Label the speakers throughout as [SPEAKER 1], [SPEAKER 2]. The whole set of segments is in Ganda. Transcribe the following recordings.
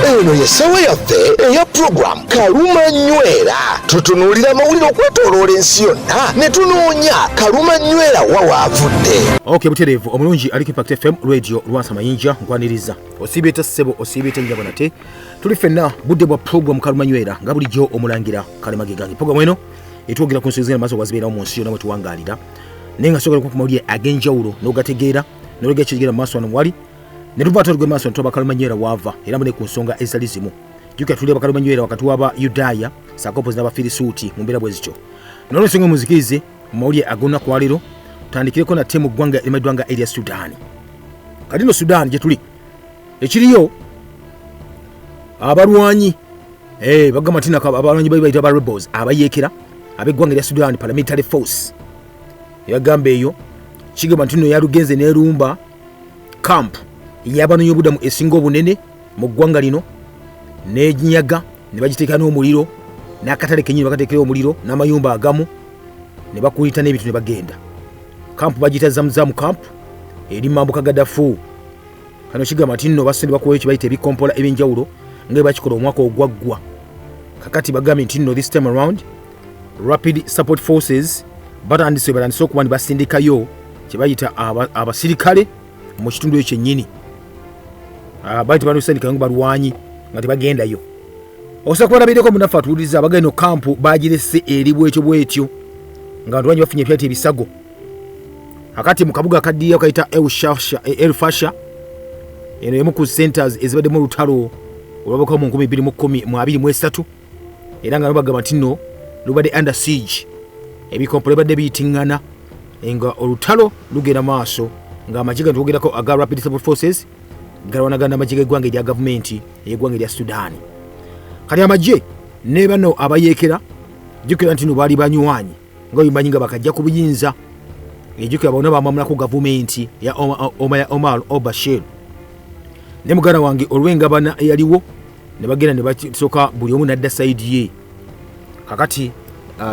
[SPEAKER 1] Eno ye ssaawa yaffe eya program Kaluma Nywera. Tutunuulira amawulire okwetooloola ensi yonna ne tunoonya Kaluma Nywera wa waavudde.
[SPEAKER 2] Ok, butereevu omulungi ali ku Impact FM Radio Lwasa Mayinja, nkwaniriza. Osiibyeta ssebo, osiibyeta nnyabo, nate tuli ffenna budde bwa program Kaluma Nywera, nga bulijjo omulangira Kalemage gange. Program eno etwogera ku nsonga zigenda maaso wazibeerawo mu nsi yonna mwe tuwangaalira, naye nga soogera ku mawulire ag'enjawulo n'ogategeera n'olwegera kigenda mu maaso wano wali ne tuva ate maaso ntoba Kaluma Nywera waava era mune ku nsonga ezitali zimu. Jjukira tuli abakaluma nywera wakati w'Abayudaaya saako opozi n'Abafirisuuti mu mbeera bwe zityo. Nolwensonga muzikirize mu mawulire ag'olunaku lwaleero tutandikireko nate mu ggwanga erimanyiddwa nga erya Sudaani. Kati no Sudaani gye tuli ekiriyo abalwanyi, bagamba nti abalwanyi bali bayita ba rebels abayeekera ab'eggwanga erya Sudan paramilitary force. Yagamba eyo kigamba nti no yalugenze n'erumba camp y'abanoonyi obuddamu esinga obunene mu ggwanga lino, n'enyaga ne bagiteeka n'omuliro, n'akatale kenyini bakateekera omuliro, n'amayumba agamu ne bakulita n'ebintu ne bagenda. Kampu bagiyita Zamzamu Camp, eri mambuka ga Darfur. Kano kigamba nti nno basse ne bakubayo kye bayita ebikompola ebyenjawulo nga bwe bakikola omwaka ogwaggwa. Kakati bagambye nti nno this time around Rapid Support Forces batandise okuba ne basindikayo kye bayita abasirikale mu kitundu ekyo kyennyini. Bayita banosindikayo nga balwanyi nga tebagendayo. Osobola kubalabireko munaffe atuwuliriza abagenda kampu bagirese eri bwetyo bwetyo nga abantu bangi bafunye ebyayita ebisago. Akati mu kabuga akaddiyo kayita El Fasher, eno emu ku centers ezibaddemu olutalo olwabakawo mu 2023, era nga bagamba nti nno lubadde under siege, ebikompola bibadde biyitiŋŋana nga olutalo lugenda maaso, ng'amagye gano twogerako aga Rapid Support Forces galwanagana n'amagye g'eggwanga erya gavumenti ey'eggwanga erya Sudaani. Kati amagye ne bano abayeekera, jjukira nti no baali banywanyi nga bimanyi nga bakajja ku buyinza. Ejjukira bonna bamamulako gavumenti ya Omar al-Bashir ne muganda wange olw'engabana eyaliwo ne bagenda ne basooka buli omu n'adda side ye. Kakati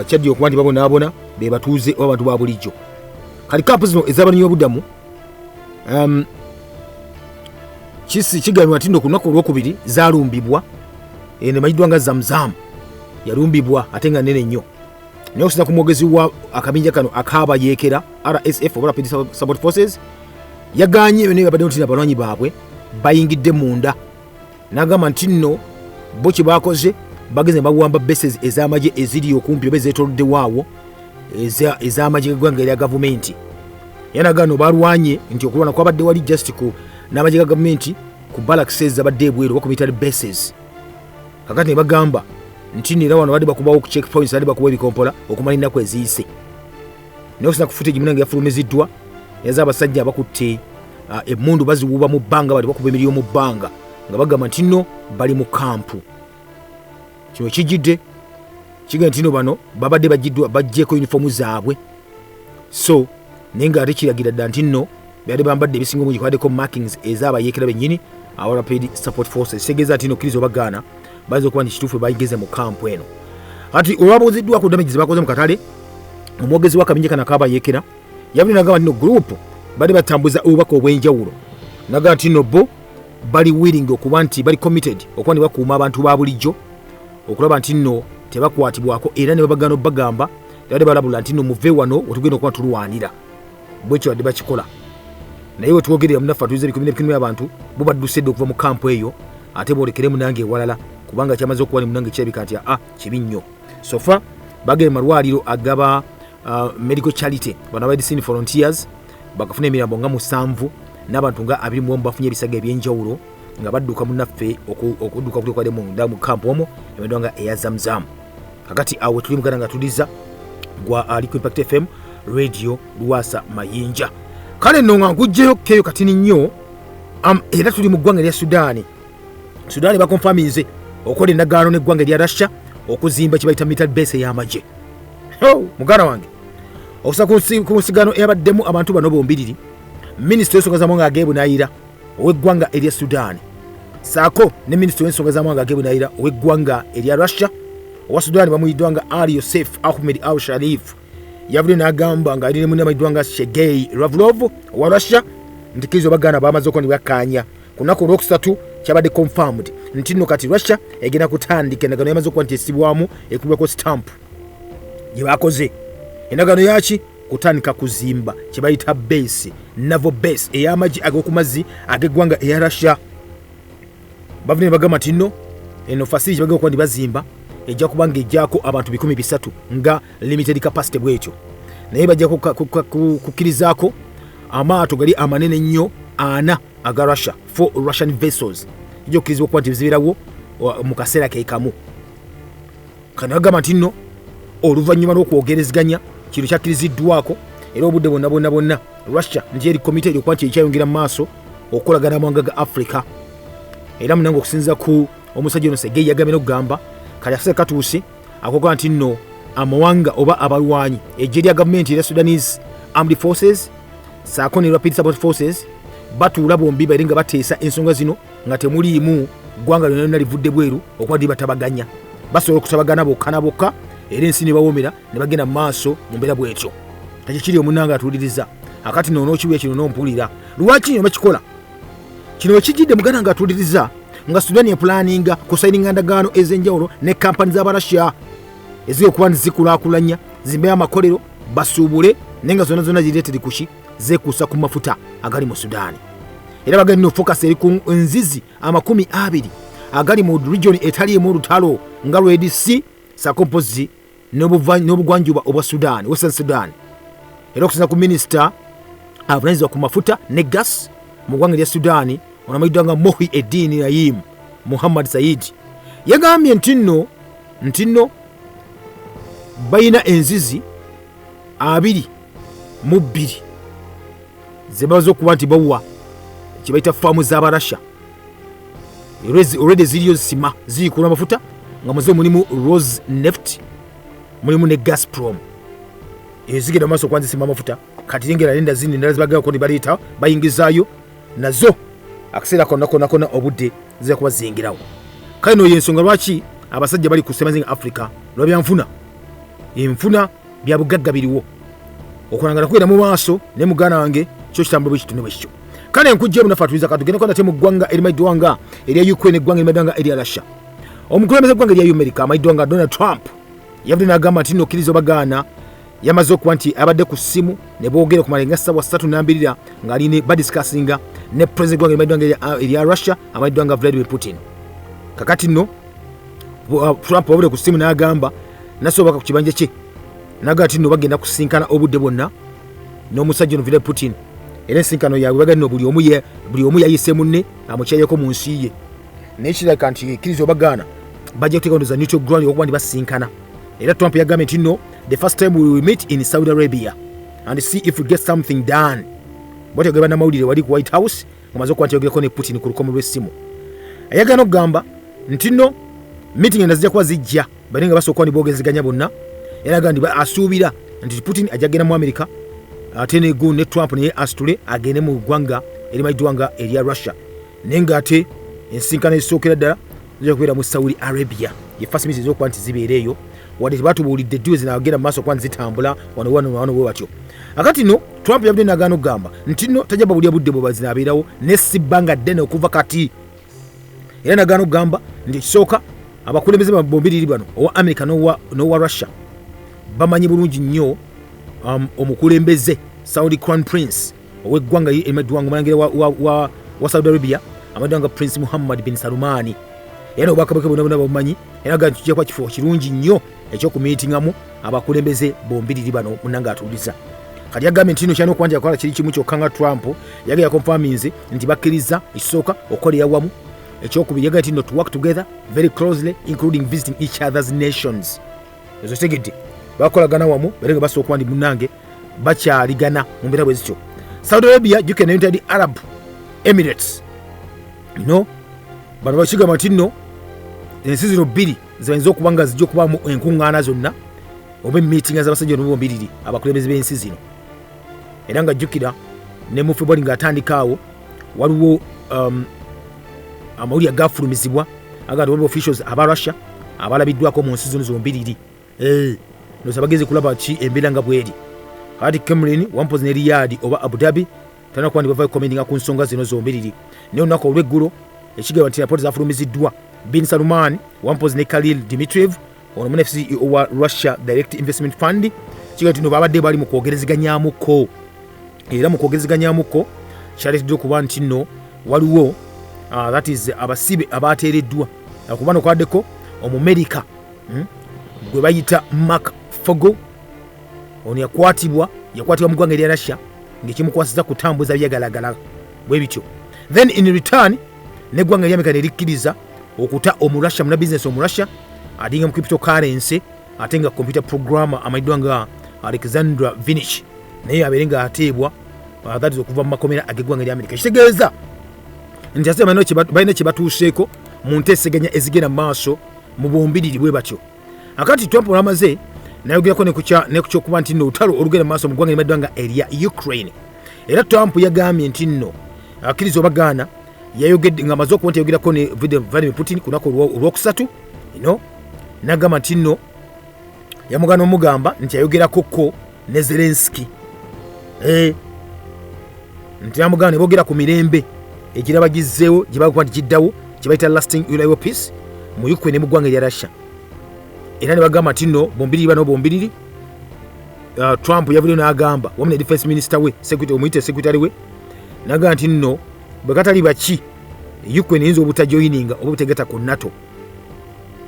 [SPEAKER 2] kyaddi okuba nti babonaabona be batuuze oba abantu ba bulijjo. Kati kampu zino ez'abanoonyi b'obuddamu, kisi kigambibwa nti nno ku lunaku olwokubiri zalumbibwa. Eno emanyiddwa nga Zamzam yalumbibwa ate nga nene nnyo. Naye okusinza ku mwogezi wa akabinja kano akabayeekera RSF oba Rapid Support Forces, yaganye byonna byabadde nti abalwanyi baabwe bayingidde munda, n'agamba nti nno bo kye bakoze bagenze ne bawamba bases ez'amagye eziri okumpi oba ezeetooloddewo ez'amagye g'eggwanga erya gavumenti. Era nagano balwanye nti okulwana kwabadde wali just ku n'amagye ga gavumenti ku barracks ezabadde ebweru oba ku military bases. Kakati ne bagamba nti nno era wano badde bakubawo ku check points, badde bakuba ebikompola okumala ennaku eziyise. Naye okusinza ku footage munange yafulumiziddwa yaza abasajja abakutte emmundu baziwuuba mu bbanga, bali bakuba emiriyo mu bbanga nga bagamba nti nno bali mu kampu. Kino kijjidde kigenda nti nno bano babadde bagiddwa baggyeko yunifoomu zaabwe, so naye nga ate kiragira dda nti nno byadde bambadde ebisinga obungi kwabaddeko markings ez'abayeekera bennyini aba Rapid Support Forces. Kitegeeza nti nno kkiriza obagaana bayinza okuba nti kituufu bayigeze mu kampu eno. Kati olwabuuziddwa ku damage zebakoze mu katale, omwogezi w'akabinja kano akabayeekera yabadde nagamba nti no group badde batambuza obubaka obw'enjawulo, nagamba nti no bo bali willing okuba nti bali committed okuba ne bakuuma abantu ba bulijjo okulaba nti nno tebakwatibwako, era ne babagaana obagamba badde balabula nti nno muve wano wetugenda okuba tulwanira. Bwekyo badde bakikola, naye wetwogerera munaffe atuliza ebikumi n'ebikumi by'abantu bo badduse dda okuva mu kampu eyo ate boolekere munange ewalala, kubanga kyamaze okuba ne munange kirabika nti aa kibi nnyo. So far bagenda mu malwaliro agaba medical charity bano aba Medecins Frontiers bakafuna emirambo nga 7 n'abantu nga 21 bafunye ebisago ebyenjawulo nga badduka munnaffe okudduka kutekwadde munda mu kampu omwo emanyiddwa nga eya Zamzam. Kakati awo tuli muganda nga tuliza gwa ali ku Impact FM Radio Lwasa Mayinja. Kale nno nga nkugjeyo keyo katini nnyo, era tuli mu ggwanga erya Sudaani. Sudaani bakonfaminze okukola endagaano n'eggwanga erya Russia okuzimba kye bayita military base ey'amagye. Muganda wange, okusa ku nsigano eyabaddemu abantu bano bombiriri, minisita w'ensonga z'amawanga ag'ebunayira ow'eggwanga erya Sudaani saako ne minisita w'ensonga z'amawanga ag'ebunayira ow'eggwanga erya Russia. Owa Sudaani bamuyiddwa nga Ali Yosef Ahmed Al Sharif, yavudde n'agamba nga ali ne munne amayiddwa nga Sergei Lavrov owa Russia nti kkiriza obagaana bamaze okuba ne bakkaanya ku lunaku olwokusatu. Kyabadde confirmed nti nno kati Russia egenda kutandika endagaano yamaze okuba nti esibwamu, ekubwako stamp gye bakoze. Endagaano yaki? Kutandika kuzimba kye bayita base, naval base ey'amagye ag'okumazzi ag'eggwanga eya Russia. Bavudde ne bagamba nti nno eno facility bagenda okuba nti bazimba ejja kuba ng'ejjako abantu 300 nga limited capacity bwetyo, naye bajja kukkirizaako amaato gali amanene ennyo ana aga Russia, four Russian vessels ejja okukkirizibwa okuba nti zibeerawo mu kaseera ke kamu. Kano bagamba nti nno oluvannyuma lw'okwogerezeganya kino kyakkiriziddwako, era obudde bwonna bwonna bwonna Russia nti eri committed okuba nti ekyayongera mu maaso okukolagana amawanga ga Africa. Era munange, okusinziira ku omusajja ono Sergei, yagambye n'okugamba kati akaseera katuuse akoga nti nno amawanga oba abalwanyi eggye lya gavumenti erya Sudanese Armed Forces saako ne Rapid Support Forces batuula bombi baire nga bateesa ensonga zino nga temuliimu ggwanga lyonna lyonna livudde bweru okuba libatabaganya. Basobola okutabagana bokka na bokka era ensi ne bawomera ne bagenda mu maaso mu mbeera bwetyo. Ekyo kiri omunanga atuwuliriza akati noonokiwulira kino nompulira lwaki kino bakikola. Kino wekijjidde, muganda nga atuwuliriza, nga Sudan epulaninga kusayininga ndagaano ez'enjawulo ne kampani z'Abarussia eziri okuba nti zikulaakulanya zimbe amakolero basuubule, naye nga zonna zonna zireeteri kuki? Zeekuusa ku mafuta agali mu Sudaani. Era bagenda no focus eri ku nzizi 20 agali mu region etaliimu olutalo nga Red Sea saako mpozi n'obugwanjuba obwa Sudan, Western Sudan. Era okusinza ku minisita avunanyizibwa ku mafuta ne gas mu ggwanga erya Sudaani, ono amanyiddwa nga Mohi Edini Nayim Muhammad Said, yagambye nti nno balina enzizi 22 ze baza okuba nti bawa kye bayita faamu z'Abarasha. Already ziriyo zisima ziyikula amafuta, nga muze mulimu Rosneft, mulimu ne Gazprom, ezigenda mu maaso okuba nzisima amafuta. Kati lengera nenda zini endala zibagako ne baleeta bayingizaayo nazo akaseera konna konna konna obudde zijja kuba ziyingirawo. Kale no yensonga lwaki abasajja bali ku semazinga Africa, lwabyanfuna enfuna bya bugagga biriwo okulangala kugenda mu maaso. Ne muganda wange kyo kitambula bwe kityo ne bwe kityo. Kale nkujja ebunafe atuliza katugende nate mu ggwanga erimanyiddwa nga erya Ukraine, eggwanga erimanyiddwa nga erya Russia. Omukulembeze w'eggwanga erya America amanyiddwa nga Donald Trump yavudde n'agamba nti nno okkiriza obagaana yamaze okuba nti abadde ku ssimu ne boogera okumala nga ssaawa 3 nambirira ng'ali ne badiscussinga ne president gwanga erimanyiddwa nga erya Russia amanyiddwa nga Vladimir Putin. Kakati nno Trump wabudde ku ssimu n'agamba nasoboka ku kibanja kye n'agamba nti nno bagenda kusinkana obudde bwonna n'omusajja ono Vladimir Putin, era ensinkano yaabwe bagenda nno buli omu yayise munne amukyayeko mu nsi ye, naye kirabika nti ekkiriza obagaana bajja kuteeka ndoza neutral ground okuba nti basinkana. Era Trump yagambye nti no, the first time we will meet in Saudi Arabia and see if we get something done. Bwatyo geba bannamawulire wali ku White House ngamaze okuba nti yogerako ne Putin ku lukomo lw'essimu. Ayagala n'okugamba nti no meeting endala zijja kuba zijja bane nga basooka ne boogezeganya bonna. Era agamba nti asuubira nti Putin ajja kugenda mu America ate ne ne Trump naye asitule agende mu ggwanga erimanyiddwa nga erya Russia, naye ng'ate ensinkano ezisookera ddala zijja kubeera mu Saudi Arabia, ye first meeting ez'okuba nti zibeera eyo, wadde tebatubuulidde ddi zinagenda mu maaso okuba nti zitambula wano wano wano bwe batyo. Akati no Trump yabadde nagaana okugamba nti no tajja babulya budde bwe zinaabeerawo, ne si bbanga ddene okuva kati. Era nagaana okugamba nti ekisooka abakulembeze bombiriri bano owa America n'owa Russia bamanyi bulungi nnyo omukulembeze Saudi Crown Prince ow'eggwanga emaddwanga omulangira wa Saudi Arabia amaddwa nga Prince Muhammad bin Salumani, era n'obwakabaka bwonna bwonna babumanyi. Era aga nti kijja kuba kifo kirungi nnyo ekyokumiitingamu abakulembeze bombiriri bano. Munanga atuuliza kati yagambye nti kino kyalina okuba nti yakola kiri kimu kyokka nga Trump yagenda yakonfaminze nti bakkiriza ekisooka okukolera wamu, ekyokubiri yagambye nti no to work together very closely, including visiting each other's nations. Ezo kitegedde bakolagana wamu bere nga basobola okuba nti munange bakyaligana mu mbeera bwe zityo. Saudi Arabia, jjukira ne United Arab Emirates, no bano bakigamba nti nno ensi zino bbiri zibayinza okuba nga zijja okubaamu enkuŋŋaana zonna oba emiitinga z'abasajja bano bombiriri abakulembeze b'ensi zino. Era nga jjukira ne mu February ng'atandika awo waliwo amawulire agafulumizibwa aga nti waliwo officials aba Russia abalabiddwako mu nsi zino zombiriri. Ndowooza bagenze kulaba ki embeera nga bweri. Kati Kremlin wampozi ne Riyadh oba Abu Dhabi talina kuba ndi bavayo commentinga ku nsonga zino zombiriri, naye olunaku olw'eggulo Ekigamba nti rapooti zafulumiziddwa Bin Salman wampozi ne Khalil Dmitriev, ono muna CEO wa Russia Direct Investment Fund. Kigamba nti no babadde bali mu kwogerezeganyaamuko, era mu kwogerezeganyaamuko kyaleeteddwa okuba nti nno waliwo that is abasibe abateereddwa kuba nokwaddeko Omumerika, gwe bayita Mark Fogel. Ono yakwatibwa mu ggwanga erya Russia ng'ekimukwasiza kutambuza byagalagala bwe bityo. Then in return neggwanga erya Amerika nerikkiriza okuta Omurussia, muna business Omurussia alinga mu cryptocurrency ate nga computer programmer amanyiddwa nga Alexandra Vinich, naye abeere nga ateebwa, that is okuva mu makomera ag'eggwanga erya Amerika. Ekitegeeza nti ate balina kye batuuseeko mu nteeseganya ezigenda mu maaso mu bombiriri bwe batyo. Akati Trump olwamaze nayogerako ne ku kyokuba nti nno olutalo olugenda mu maaso mu ggwanga erimanyiddwa nga erya Ukraine. Era Trump yagambye nti nno akkiriza oba gaana, yayogedde ng'amaze okuba nti yayogerako ne Vladimir Putin ku lunaku olwokusatu ino, n'agamba nti nno yamugana omugamba nti yayogerako ko ne Zelenski, nti yamugamba ne boogera ku mirembe egiraba gizzeewo gye bakuba nti giddawo, kye bayita lasting reliable peace mu Ukraine ne mu ggwanga erya Russia. Era ne bagamba nti nno bombiriri bano bombiriri, Trump yavuddeyo n'agamba wamu ne defense minister we, omuyite secretary we, n'agamba nti nno bwe katali baki Ukraine eyinza obutajoyininga oba obutegatta ku NATO.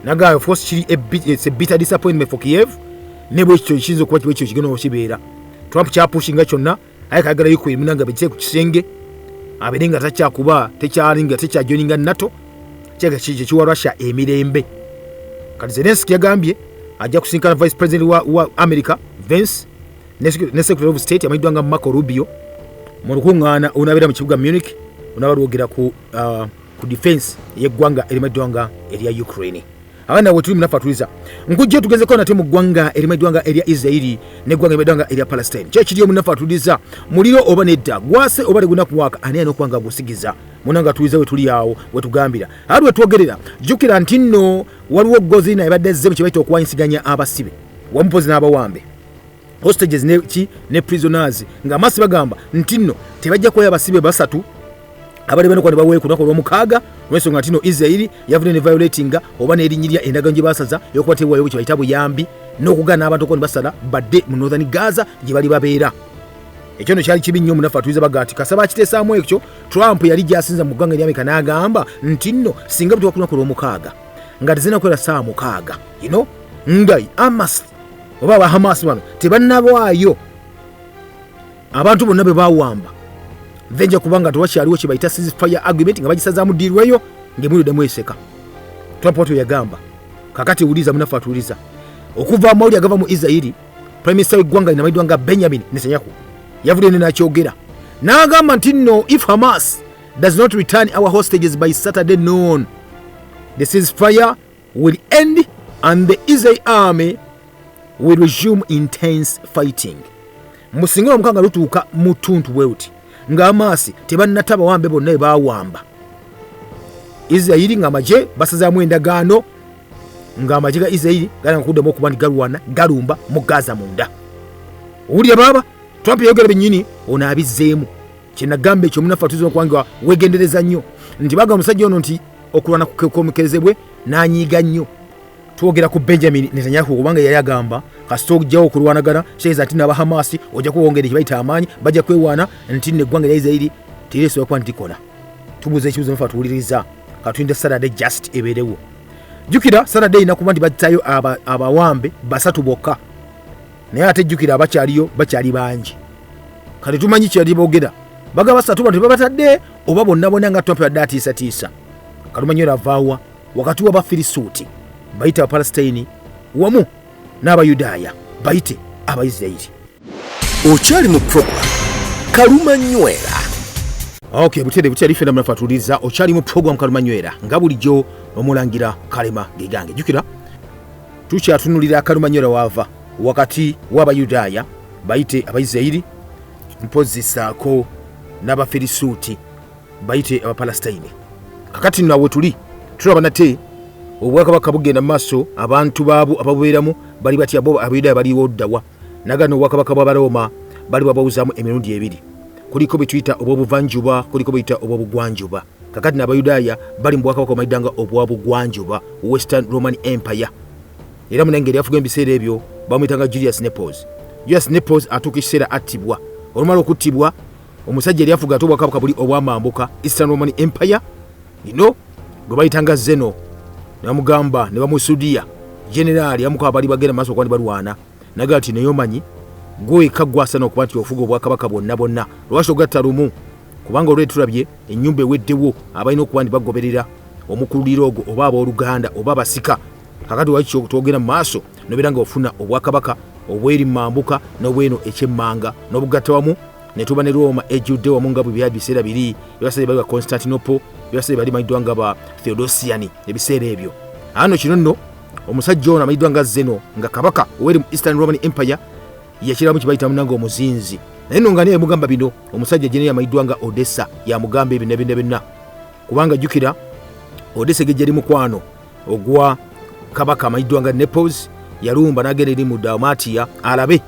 [SPEAKER 2] Nagamba of course kiri it's a bitter disappointment for Kiev, ne bwekityo kiyinza okuba bwekityo kigenda okukibeera. Trump kyapushinga kyonna aye kayagala Ukraine munanga bekye ku kisenge abeere nga takyakuba tekyali nga tekyajoyininga NATO, kyaga kiwa Russia emirembe. Kati Zelensky yagambye ajja kusinkana vice president wa America Vance ne secretary of state amanyiddwa nga Marco Rubio mu lukuŋŋaana olunabeera mu kibuga Munich, lunaaba lwogera ku defense ey'eggwanga erimanyiddwa nga erya Ukraine. Abaana we tuli munaffe atuliza nkujja tugezeko nate mu ggwanga erimanyiddwa nga erya Israeli n'eggwanga erimanyiddwa nga erya Palestine. Ki ekiriyo munaffe atuliza? Muliro oba nedda? Gwase oba tegunakuwaka? Ani alina okuba nga gusigiza? Munanga atuliza we tuli awo wetugambira ali wetwogerera. Jjukira nti nno waliwo gozina ebadde ezze mu kye bayita okuwanyisiganya abasibe wamu pozi n'abawambe, hostages ne ki ne prisoners, nga Hamas bagamba nti nno tebajja kuwayo abasibe basatu abali bano ne baweeyo ku lunaku olwomukaaga, olw'ensonga nti no Israeli yavudde ne violatinga oba n'erinnyirya endagaano gye basaza ey'okuba tewaayo kye bayita buyambi n'okugaana abantu okuba ne basala badde mu Northern Gaza gye bali babeera. Ekyo nno kyali kibi nnyo. Munaffe atuliza baga nti kasaba akiteesaamu ekyo Trump yali gyasinza mu ggwanga erya Amerika n'agamba nti nno singa butuuka ku lunaku olwomukaaga nga tezirina kukwera ssaawa 6 ino nga Hamas oba aba Hamas bano tebannabwayo abantu bonna be bawamba, then kubanga tewakyaliwo kye bayita ceasefire agreement, nga bagisazaamu deal eyo ng'emulidde eseka. Trump watyo yagamba. Kakati wuliza munaffe atuwuliza, okuva amawulire agava mu Israeli, prime minister w'eggwanga linamanyiddwa nga Benjamin Netanyahu yavudde ne nakyogera n'agamba nti nno if Hamas does not return our hostages by Saturday noon, the ceasefire will end and the Israel army will resume intense fighting. Musinga omukanga lutuuka mu ttuntu bwe luti nga Hamas tebannata bawambe bonna be baawamba, Isirayiri ng'amagye basazaamu endagaano, ng'amagye ga Isirayiri galanga kuddamu okuba nti galwana galumba mu Gaza munda. Owulira baaba Trump yayogera bennyini, ono abizzeemu. Kyenagamba ekyo omunaffe atuuza okuba nga wegendereza nnyo nti bagamba omusajja ono nti okulwana kukomekerezebwe n'anyiiga nnyo. Twogera ku Benjamin Netanyahu kubanga yali agamba kasita ojjawo okulwanagana kitegeeza nti n'aba Hamasi ojja kubongera ekibayita amaanyi, bajja kwewaana nti nno eggwanga erya Isirayiri terisobola kuba nti likola. Tubuuza ekibuuzo mufa tuwuliriza, katulinde Saturday just ebeerewo. Jjukira Saturday erina kuba nti battayo abawambe basatu bokka, naye ate jjukira abakyaliyo bakyali bangi. Kati tumanyi kyeyali boogera, bagamba basatu bano tebabatadde oba bonna bonna nga Trump yadde atiisatiisa. Katumanyi era avaawa wakati w'Abafirisuuti bayite Abapalesitayini wamu n'Abayudaaya bayite Abaisirayiri.
[SPEAKER 1] Okyali mu program Kaluma Nywera.
[SPEAKER 2] Ok, butere butere fena munafe atuwuliriza, okyali mu program Kaluma Nywera nga bulijjo omulangira Kalema gegange. Jjukira tukyatunulira Kaluma Nywera waava wakati w'Abayudaaya bayite Abaisirayiri mpozi saako n'Abafirisuuti bayite Abapalesitayini. Kakati nno awe tuli tulaba nate obwakabaka bugenda mu maaso, abantu baabwo ababubeeramu bali batya? Bo Abayudaaya baliwo ddawa? Nagano obwakabaka bw'Abarooma bali bwabawuzaamu emirundi ebiri, kuliko bwe tuyita obw'obuvanjuba, kuliko bwe tuyita obw'obugwanjuba. Kakati n'Abayudaaya bali mu bwakabaka obumanyiddwa nga obwa Bugwanjuba, Western Roman Empire. Era munange yafuga ebiseera ebyo bamuyitanga Julius Nepos. Julius Nepos atuuka ekiseera attibwa. Olumala okuttibwa, omusajja yali afuga ate obwakabaka buli obwamambuka, Eastern Roman Empire, ino gwe bayitanga Zeno, ne bamugamba ne bamusudiya generaali amuko abali bagenda maaso okuba balwana, naga nti naye omanyi gwe wekka gwasana okuba nti ofuga obwakabaka bwonna bwonna, lwaki ogatta lumu? Kubanga olwedi tulabye ennyumba eweddewo abalina okuba nti bagoberera omukululiro ogwo, oba abooluganda oba abasika. Kakati lwaki twogenda mu maaso nobeera nga ofuna obwakabaka obweri mambuka n'obweno ekyemmanga n'obugatta wamu ne tuba ne Roma ejjudde wamu nga bwe byali biseera biri ebasajja bali ba Constantinople, ebasajja bali manyiddwa nga ba Theodosian ebiseera ebyo. Ano kino nno omusajja ono amanyiddwa nga Zeno nga kabaka oweri mu Eastern Roman Empire yakiramu kibayita munanga omuzinzi. Naye nno nga niye yamugamba bino, omusajja gye amanyiddwa nga Odessa yamugamba ebyo nebina byonna, kubanga jjukira Odessa gye yali mukwano ogwa kabaka amanyiddwa nga Naples, yalumba n'agenda eri mu Dalmatia alabe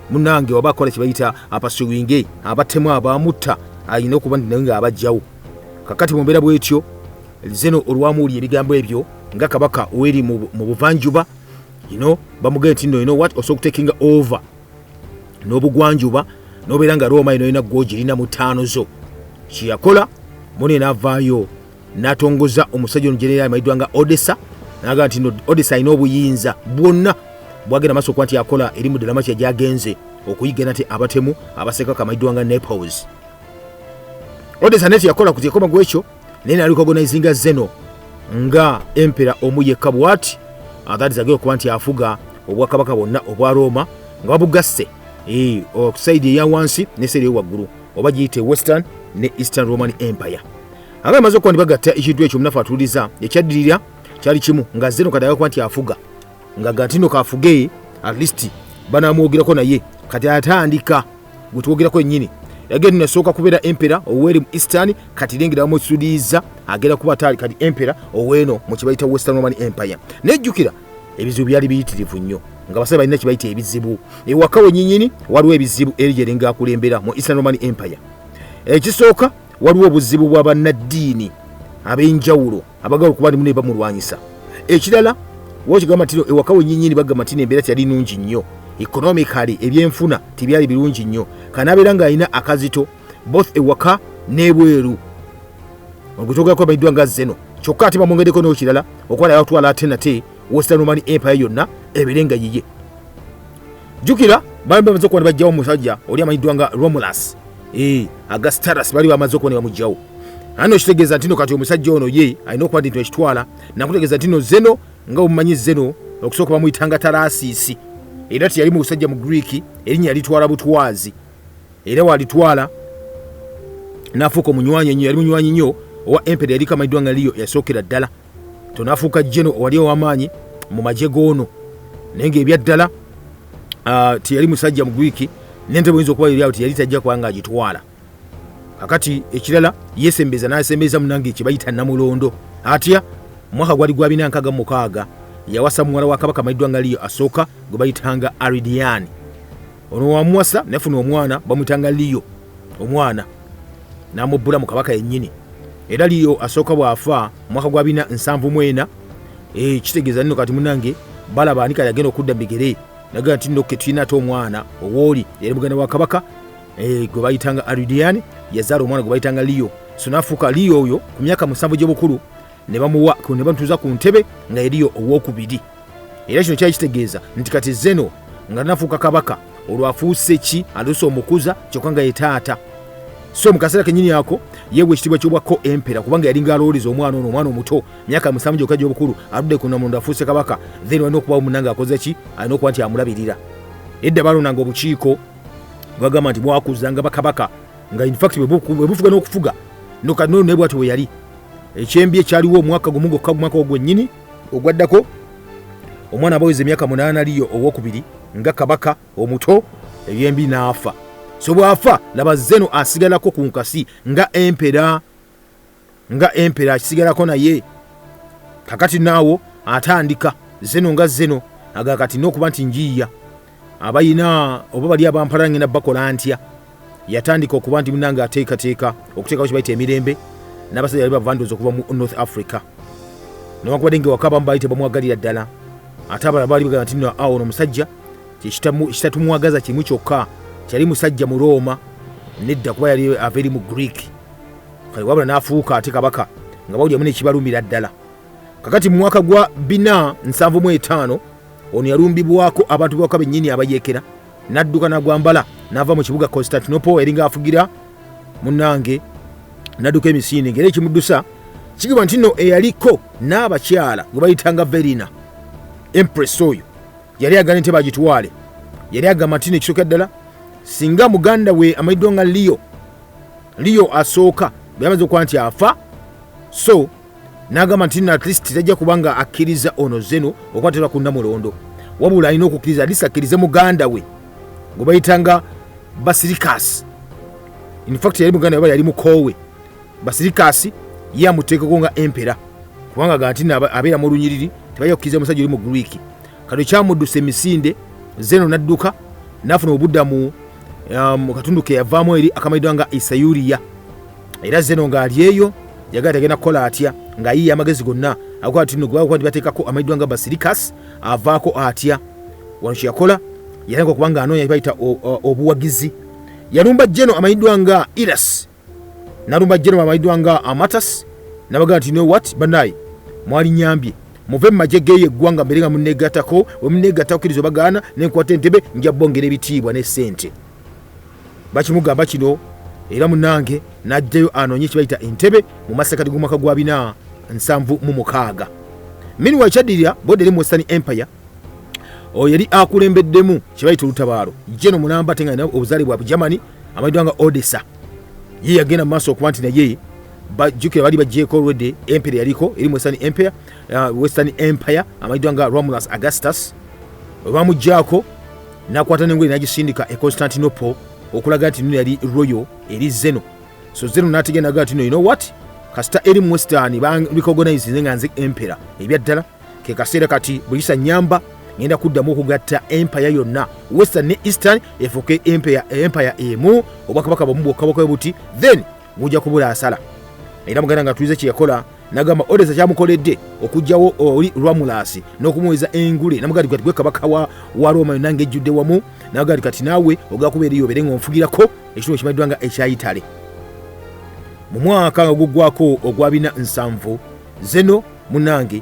[SPEAKER 2] munange waba akola kibayita apasuwinge abatemu abamutta alina okuba nti naye ng'abajjawo. Kakati mu mbeera bwetyo Zeno olwamuwulira ebigambo ebyo nga kabaka oweri mu buvanjuba, ino bamugenda nti no, you know what, osobola okutekinga over n'obugwanjuba n'obeera nga Roma ino olina gwogirina mu ttaano zo. Kyeyakola mune n'avaayo n'atongoza omusajja ono generaali amanyiddwa nga Odessa, n'agamba nti no Odessa alina obuyinza bwonna bwagenda maaso okuba nti akola eri mu Dalmatia gy'agenze okuyiga nate abatemu abasekaka amanyiddwa nga Naples. Odessa naye teyakola kutekoma gwekyo, naye narecognizinga Zeno nga empera omu yekka bwati that agenda okuba nti afuga obwakabaka bwonna obwa Roma nga babugasse sayidi eya wansi ne sayidi eyowaggulu, oba giyite Western ne Eastern Roman Empire. Aga amaze okuba nti bagatta ekintu ekyo, omunafu atuuliza ekyaddirira kyali kimu nga Zeno kati agakuba nti afuga nga ga nti no kafuge at least banamwogerako, naye kati atandika gwe twogerako ennyini yagenda nasooka kubeera empera oweri mu Eastern, kati lengera bamusudiiza agenda kuba ataali kati empera oweeno mu kibayita Western Roman Empire. Nejjukira ebizibu byali biyitirivu nnyo nga basajja balina kibayita ebizibu ewaka wenyinyini, waliwo ebizibu eri gyeringa akulembera mu Eastern Roman Empire. Ekisooka, waliwo obuzibu bwa bannaddiini ab'enjawulo abagala okuba ndimu ne bamulwanyisa. Ekirala wokigamba nti ewaka wenyinyini bagamba nti embeera teyali nungi nnyo economically, ebyenfuna tebyali birungi nnyo, kanabeera ng'alina akazito both ewaka n'ebweru ogutogako amanyiddwa nga Zeno. Kyokka ate bamwongeddeko n'okirala okuba naye atwala ate nate Western Roman Empire yonna ebeere nga yiye. Jjukira bali bamaze okuba ne bajjawo omusajja oli amanyiddwa nga Romulus Augustus, bali bamaze okuba ne bamugjawo. Ano kitegeeza nti no kati omusajja ono ye alina okuba nti ekitwala nakutegeeza nti no Zeno nga omumanyi Zeno okusooka bamuyitanga Tarasiisi, era teyali mu busajja mu Greek, erinnya yalitwala butwazi, era walitwala n'afuuka omunywanyi ennyo. Yali munywanyi nnyo owa emperor yaliko amanyiddwa nga Leo yasookera ddala, tonafuuka geno owali ow'amaanyi mu magye g'ono, naye ng'ebyaddala teyali musajja mu Greek, n'entebe oyinza okuba eri awo teyali tajja kubanga agitwala. Kakati ekirala yesembeza n'asembeza munange kye bayita Namulondo. Atya? Mwaka gwali gwa 466 yawasa muwala wa kabaka amanyiddwa nga Leo asooka gwe bayitanga Aridiani. Ono wamuwasa nafuna omwana bamuyitanga Leo, omwana n'amubbula mu kabaka yennyini. Era Leo asooka bw'afa mwaka gwa 474, kitegeeza nno kati munange balaba ani kali agenda okudda mu bigere, nagaa nti nno ke tulina ate omwana owooli yali muganda wa kabaka gwe bayitanga Aridiani, yazaala omwana gwe bayitanga Leo. So n'afuuka Leo oyo ku myaka 7 gy'obukulu, ne bamuwa ne bamutuuza ku ntebe nga eriyo owokubiri. Era kino kyali kitegeeza nti kati Zeno nga tanafuuka kabaka olwo afuuse ki, atuuse omukuza kyokka nga ye taata. So mu kaseera kenyini ako yeewa ekitiibwa ky'obwa co-emperor, kubanga yalinga alowooleza omwana ono, omwana omuto myaka 7 gyokka gy'obukulu, aludde ku Namulondo afuuse kabaka, then walina okubawo munange akoze ki, alina okuba nti amulabirira. Edda balondanga obukiiko bwagamba nti bwakuzanga bakabaka nga in fact bwe bufuga n'okufuga nokanono, naye bwatyo bwe yali. Ekyembi ekyaliwo omwaka gumu gwokka, omwaka ogwo gwennyini ogwaddako omwana abaweza emyaka 8 Liyo owokubiri nga kabaka omuto ebyembi n'afa. So bw'afa laba Zeno asigalako ku nkasi nga emperor, nga emperor akisigalako. Naye kakati naawo atandika Zeno nga Zeno aga kati n'okuba nti njiiya abayina oba bali abampala ngenda bakola ntya. Yatandika okuba nti munange ateekateeka okuteekawo kibayita emirembe. N'abasajja bali bavandoozi okuva mu North Africa, newankubadde nga ewaka abamu baali tebamwagalira ddala, ate abalala baali bagamba nti no awo ono omusajja kyekitatumwagaza kimu kyokka, kyali musajja mu Rooma nedda, kuba yali ava eri mu Greek. Kale wabula n'afuuka ate kabaka nga bawuliramu nekibalumira ddala. Kakati mu mwaka gwa 475 ono yalumbibwako abantu bawaka bennyini abayeekera, n'adduka n'agwambala n'ava mu kibuga Constantinople eringa afugira munnange, n'adduka emisinde. Ng'era ekimuddusa kigamba nti nno eyaliko n'abakyala gwe bayitanga Verina Empress, oyo yali agamba nti bagitwale. Yali agamba nti nekisooka ddala singa muganda we amanyiddwa nga Leo asooka bwe yamaze okuba nti afa, so n'agamba nti nno at least tajja kubanga akkiriza ono Zeno okwatirwa ku nnamulondo, wabula alina okukkiriza at least akkirize muganda we gwe bayitanga Basilikasi. In fact yali muganda we, yali mukoowe. Basilikasi ye amuteekeko nga emperor, kubanga ga nti nno abeera mu lunyiriri, tebajja kukkiriza musajja oli mu Greek. Kati kyamuddusa emisinde, Zeno n'adduka n'afuna obudda mu katundu ke yavaamu eri akamanyiddwa nga Isayuriya. Era Zeno ng'ali eyo yagala tagenda kukola atya, ng'ayiiya amagezi gonna akola nti nno gwe nti bateekako amanyiddwa nga Basilikasi avaako atya. Wano kye yakola, yatandika okuba nga anoonya bayita obuwagizi. Yalumba jeno amanyiddwa nga Iras, nalumba jeno amanyiddwa nga Amatas, nabagamba nti know what, banaye mwali nyambye, muve mu magye geeyo eggwanga mbere nga muneegattako. Bwe muneegattako kkiriza obagaana nenkwata entebe, nja bongera ebitiibwa ne ssente. Bakimugamba kino era munange n'ajjayo anoonye kibayita entebe mu masekati g'omwaka gwa 476. Meanwhile kyaddirira bodde eri mu Western Empire, oyo yali akulembeddemu kyebayita olutabaalo jeno mulamba ate nga alina obuzaale bwa Germany amanyiddwa nga Odessa, ye yagenda mu maaso okuba nti naye bajjukira bali bagyeko olwedde empere yaliko eri mu Western Empire amanyiddwa nga Romulus Augustus. Bwe bamugyako n'akwata n'engule n'agisindika e Constantinople okulaga nti nno yali royal eri Zeno. So Zeno n'ategenda naga nti no, you know what, kasita eri mu Western recognize nze nga nze emperor ebyaddala, ke kaseera kati bwe nyamba ngenda kuddamu okugatta empire yonna, Western ne Eastern, efuuke empire emu, obwakabaka bwamu bwokka bwokka buti, then gujja kubula asala. Era muganda nga tulize kye yakola, nagamba Odessa kyamukoledde okugjawo oli Romulus n'okumuweza engule, namugamba kati gwe kabaka wa Roma yonna ng'ejjudde wamu, nagamba kati naawe ogenda kubeera eyo obeere ng'onfugirako ekitundu ekimanyiddwa nga ekya Italy. Mu mwaka nga guggwako ogwa 470, Zeno munange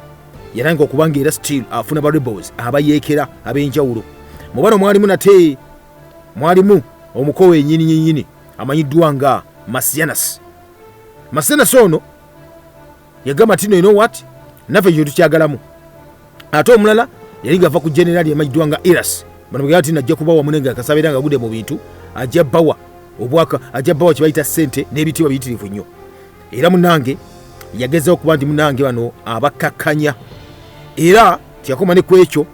[SPEAKER 2] yatandika okuba nga era still afuna ba rebels abayeekera ab'enjawulo. Mu bano mwalimu nate mwalimu omukowe ennyini nyennyini amanyiddwa nga Masianas. Masianas ono yagamba nti no, you know what, naffe kyo tukyagalamu. Ate omulala yali ngava ku generali amanyiddwa nga Iras. Bano bagamba nti najja kubawa munenge akasabeera nga agudde mu bintu, ajja bawa obwaka, ajja bawa kye bayita ssente n'ebitiibwa biyitirivu nnyo. Era munange yagezaho okuba nti munange bano abakkakkanya, era teyakoma ne ku ekyo.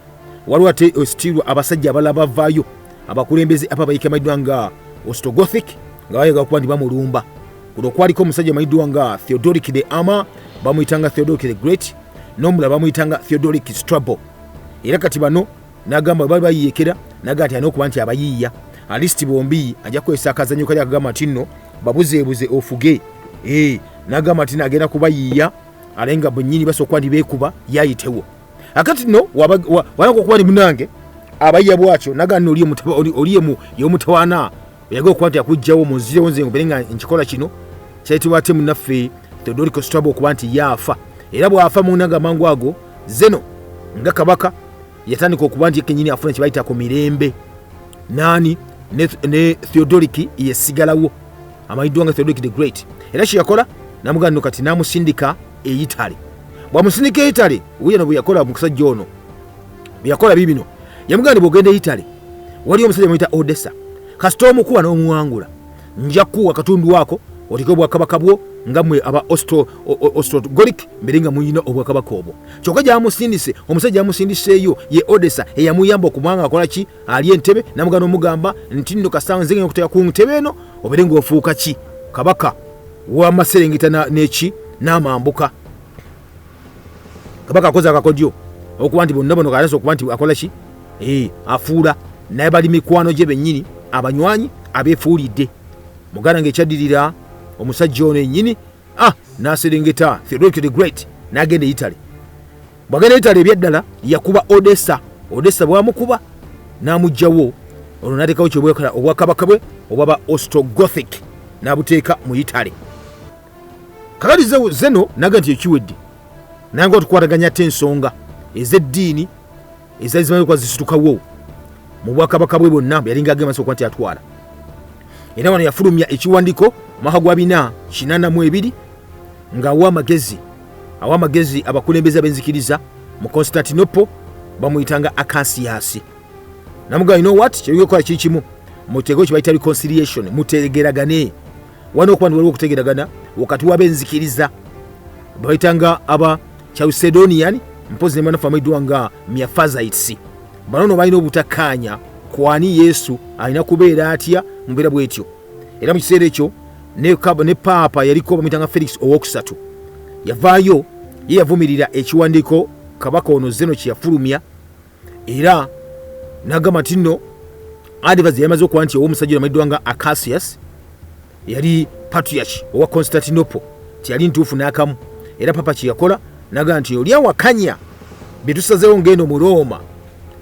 [SPEAKER 2] Waliwo ate still abasajja abalala bavaayo, abakulembeze ababayika amanyiddwa nga Ostrogothic, nga bayagala okuba nti bamulumba. Kuno kwaliko omusajja amanyiddwa nga Theodoric the Ama, bamuyitanga Theodoric the Great, n'omulala bamuyitanga Theodoric Strabo. Era kati bano nagamba bali bayiyeekera, naga nti alina okuba nti abayiiya at least bombi ajja kukozesa akazanyo kali akagamba nti nno babuzeebuze ofuge. Nagamba nti nagenda kubayiiya ale nga bwennyini basobola okuba nti beekuba yayitewo. Akati nno walanga okuba ni munange abayiya bwatyo, naga nno oli yomutawaana oyagala okuba nti akugjawo munzirewo nze mbere nga nkikola kino. Kyayitibwa ate munnaffe Theodorico Strabo okuba nti yaafa. Era bw'afa munaga amangu ago, Zeno nga kabaka yatandika okuba nti kenyini afuna kyebayita ku mirembe naani ne Theodoric yesigalawo amanyiddwa nga Theodoric the Great. Era kyeyakola namugamba nno kati namusindika e Italy. Bwamusindika e Italy, wuyano bwe yakola musajja ono bwe yakola bibino, yamugamba nti bwogenda e Italy waliyo omusajja muyita Odessa, kasita omukuba n'omuwangula nja kukuwa akatundu ako oteke obwakabaka bwo nga mmwe aba Ostrogolic mbere nga muyina obwakabaka obwo. Kyokka gyamusindise omusajja yamusindiseeyo ye Odessa eyamuyamba okubanga akola ki ali entebe, namugana omugamba nti nno kasita nze ngenda okuteeka ku ntebe eno obeere ng'ofuuka ki kabaka w'amaserengeta neki n'amambuka. Kabaka akoze akakodyo okuba nti bonna bano kalasa okuba nti akola ki, afuula naye bali mikwano gye bennyini abanywanyi abeefuulidde muganda. Ng'ekyaddirira omusajja ono ennyini N'aserengeta Theodoric the Great n'agenda e Italy. Bw'agenda e Italy, ebyaddala yakuba Odessa. Odessa bwamukuba n'amugjawo, olwo n'ateekawo kyobwekala obwakabaka bwe obwaba Ostrogothic, n'abuteeka mu Italy. Kakati Zeno naga nti ekiwedde, nange otukwataganya ate ensonga ez'eddiini ezaali zimanyi okuba zisitukawo mu bwakabaka bwe bwonna bwe yalinga agenda maaso okuba nti atwala. Era wano yafulumya ekiwandiiko mwaka gwa 482 ng'awa amagezi abakulembeze ab'enzikiriza mu Constantinople, bamuyitanga Akasiyasi. Namugamba, "You know what, kyolina okukola kiri kimu, mutegewo kye bayita reconciliation, mutegeragane." Wano okuba nti waliwo okutegeragana wakati w'abenzikiriza bayitanga aba Chalcedonian, mpozi ne banafu amayiddwa nga Miaphysites. Bano no balina obutakkaanya kwani Yesu alina kubeera atya mu mbeera bwetyo. Era mu kiseera ekyo ne paapa yaliko bamuyitanga Felix Owokusatu yavaayo, ye yavumirira ekiwandiiko kabaka ono Zeno kye yafulumya, era n'agamba nti nno advice yamaze okuba nti ow'omusajja amayiddwa nga Acacius, yali patriarch owa Constantinople, tiyali ntuufu n'akamu. Era papa kye yakola n'agamba nti oli awakanya bye tusazeewo ngendo mu Rooma,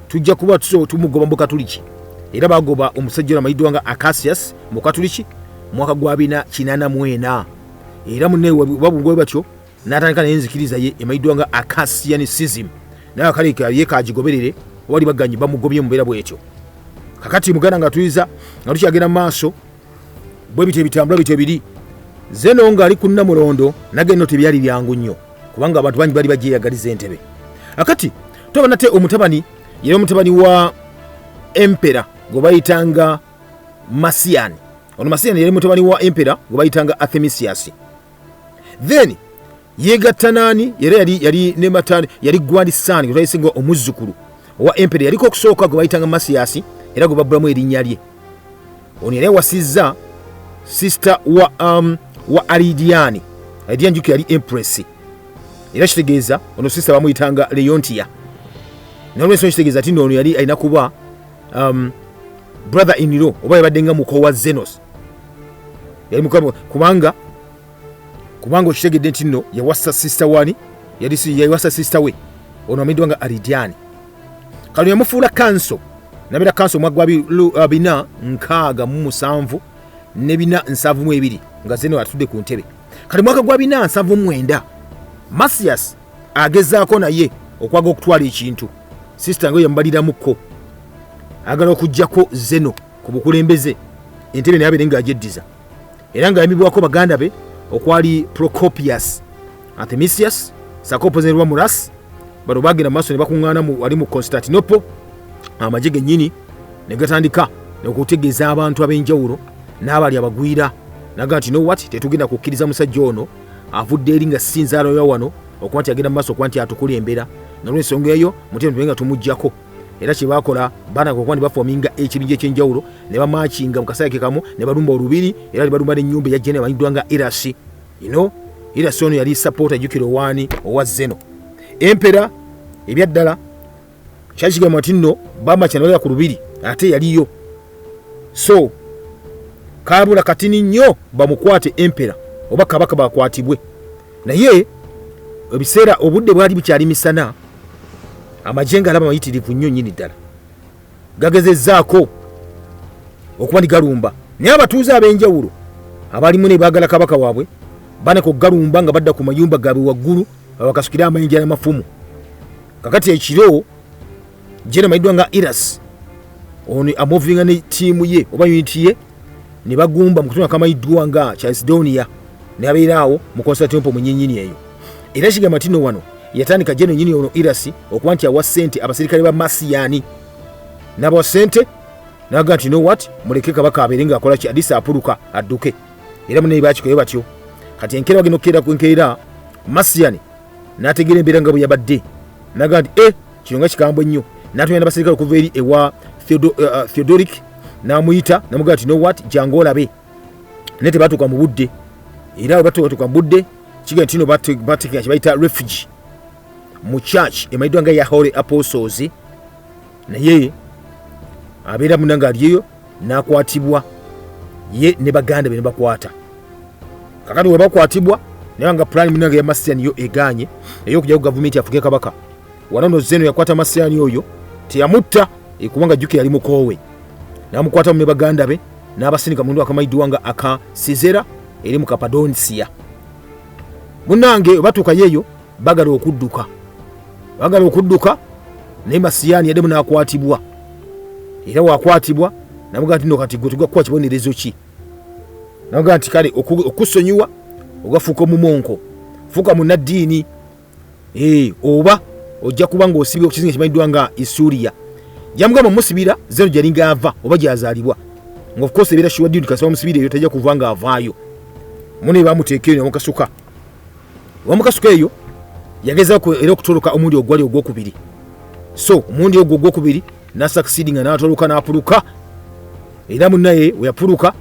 [SPEAKER 2] tujja kuba tusobola tumugoba mu Bukatuliki. Era bagoba omusajja ono amayiddwa nga Acacius mu Bukatuliki mwaka gwa 484. Era munne babungwe batyo n'atandika naye enzikiriza ye emayiddwa nga Acacianism, naye akale ye kagigoberere wali baganye bamugobye mu mbeera bwetyo. Kakati muganda nga tuyiza nga tukyagenda mu maaso bwe bityo ebitambula bityo biri, Zeno ng'ali ku nnamulondo nagendo tebyali byangu nnyo kubanga abantu bangi bali bagyeyagaliza entebe. Akati toba nate omutabani, yali omutabani wa emperor gwe bayitanga Masian. Ono Masian yali mutabani wa emperor gwe bayitanga Artemisius. Then yegatta naani? Era yali ne matani, yali grandson gwe twayise nga omuzzukulu owa emperor yaliko okusooka gwe bayitanga Masias, era gwe babbulamu erinnya lye. Ono yali awasizza sister wa Aridiani. Aridiani jukira yali empress, era kitegeeza ono sister bamuyitanga Leontia. Nolwensonga kitegeeza nti ono yali alina kuba brother in law oba yabadde nga muko wa Zenos. Yali muko kubanga okitegedde nti nno yawasa sister wani, yali yawasa sister we ono amiddwa nga Aridiani. Kano yamufuula consul, nabeera consul omwaka gwa 467 ne 472 nga Zeno atudde ku ntebe. Kati mwaka gwa 479 Masias agezaako naye okwaga okutwala ekintu, sister nga yamubaliramuko, agala okugjako Zeno ku bukulembeze, entebe naye abeere ng'agyeddiza, era ng'ayambibwako baganda be okwali Procopius, Artemisius sako President Muras. Bano bagenda mu maaso ne bakuŋŋaana wali mu Constantinople, amagye gennyini ne gatandika okutegeeza abantu ab'enjawulo n'abali abagwira, naga nti, "No what, tetugenda kukkiriza musajja ono avudde eri nga si nzaalo ya wano okuba nti agenda mu maaso okuba nti atukulembera. Nolwensonga eyo muteme tube nga tumuggyako." Era kyebakola, banaka okuba ne bafominga ekibinja ekyenjawulo ne bamakinga mu kaseera ke kamu ne balumba olubiri, era ne balumba n'ennyumba eya jene emanyiddwa nga Irasi. Ino Irasi ono yali supporter, jjukira, owaani? Owa Zeno emperor. Ebyaddala kyali kigamba nti nno bamakya ne bagenda ku lubiri ate yaliyo, so kabula katini nnyo bamukwate emperor oba kabaka bakwatibwe. Naye ebiseera obudde bwali bukyali misana, amagye nga alaba mayitirivu nnyo nnyini ddala gagezezzaako okuba ni galumba, naye abatuuze ab'enjawulo abalimu ne baagala kabaka waabwe baneka okugalumba nga badda ku mayumba gaabwe waggulu babakasukire amayinja n'amafumu. Kakati ekiro jena mayiddwa nga Iras ono amovinga ne ttiimu ye oba unit ye ne bagumba mu katundu akamayiddwa nga Chalcedonia, nabeera awo mu Constantinople mu nyinyini eyo. Era kigamba nti no wano yatandika jeno nyini ono Irasi okuba nti awa ssente abasirikale ba Masiyani, n'abawa ssente naga nti, "No what, muleke kabaka abeere ng'akola ki, adisa apuluka adduke." Era munne bakikoye batyo. Kati enkeera bagenda okukeera ku nkeera, Masiyani n'ategeera embeera nga bwe yabadde, naga nti, "E kino nga kikambwe nnyo." N'atumya n'abasirikale okuva eri ewa Theodoric, n'amuyita namugamba nti, "No what, jangu olabe." Naye tebatuuka mu budde, era bwe batuuka mu budde kigenda nti no batekera kye bayita refuge mu church emayiddwa nga ya Holy Apostles, naye abeera muna nga aliyo n'akwatibwa ye ne baganda be ne bakwata. Kakati we bakwatibwa Naye nga pulaani munange ya Masiyani yo egaanye ey'okugyawo gavumenti afuke kabaka. Wano no Zeno yakwata Masiyani oyo, teyamutta kubanga jjukira yali mukoowe, n'amukwata mu ne baganda be n'abasindika mu akamanyiddwa nga aka Sizera eri mu Kapadonsiya. Munnange batuukayo eyo bagala okudduka, bagala okudduka, naye Masiyani yaddemu n'akwatibwa. Era wakwatibwa namugamba nti no kati gwe tugwa kukuwa kibonerezo ki? Namugamba nti kale okusonyiwa ogafuuka omumonko, fuuka munnaddiini, oba ojja kuba ng'osibibwa ku kizinga kimanyiddwa nga Isuuriya. Yamugamba omusibira Zeno gyalinga ava oba gyazaalibwa, nga of course ebeera sure deal kasita bamusibira eyo tajja kuva ng'avaayo. Mune bamuteeka eyo namukasuka, bamukasuka eyo yagezaako era okutoloka omulundi ogwali ogwokubiri. So omulundi ogwo ogwokubiri nasucceed nga n'atoloka n'apuluka. Era munnaye we yapuluka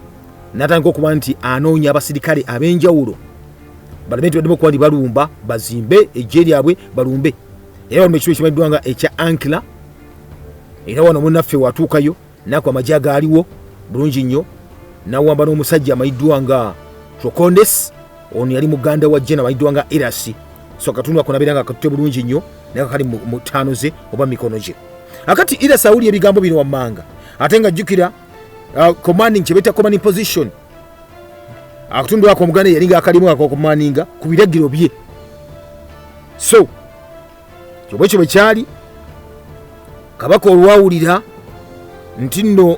[SPEAKER 2] n'atandika okuba nti anoonya abasirikale ab'enjawulo balabe nti baddemu okuba nti balumba, bazimbe eggye lyabwe balumbe. Era wano ekiro ekimanyiddwa nga ekya Ankla, era wano munnaffe watuukayo naku amagye agaaliwo bulungi nnyo, nawamba n'omusajja amanyiddwa nga Trokondes. Ono yali muganda wa Jena amanyiddwa nga Erasi. So akatundu ako nabeera nga katutte bulungi nnyo, naye kakali mu ttaano ze oba mikono gye. Akati Erasi awulira ebigambo bino wammanga, ate nga jjukira commanding kye bayita commanding position, akatundu ako omuganda yali nga akalimu akakomaninga ku biragiro bye. So kyobwa ekyo bwe kyali, kabaka olwawulira nti nno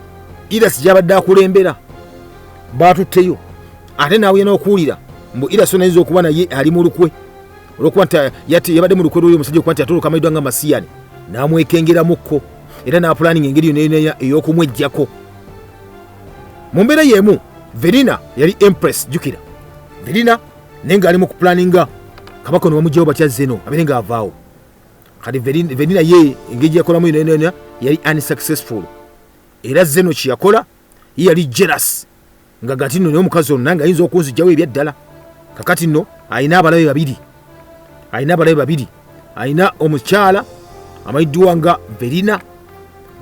[SPEAKER 2] Irasi gyabadde akulembera baatutteyo, ate naawulira n'okuwulira mbu Irasi ono ayinza okuba naye ali mu lukwe, olwokuba nti yabadde mu lukwe lw'oyo omusajja okuba nti atoloka amanyiddwa nga Masiyani, n'amwekengeramukko era n'apulaninga engeri yonna ey'okumweggyako. Mu mbeera y'emu Verina yali empress, jjukira Verina naye ng'ali mu kupulaninga kabaka ono bamugyawo batya Zeno abeere ng'avaawo. Kati Verina ye engeri gye yakolamu yonna yonna yali unsuccessful. Era Zeno kye yakola ye yali jealous, nga gati nno naye omukazi ono nange ayinza okunzigyawo ebyaddala. Kakati nno alina abalabe babiri, alina abalabe babiri, alina omukyala amanyiddwa nga Verina,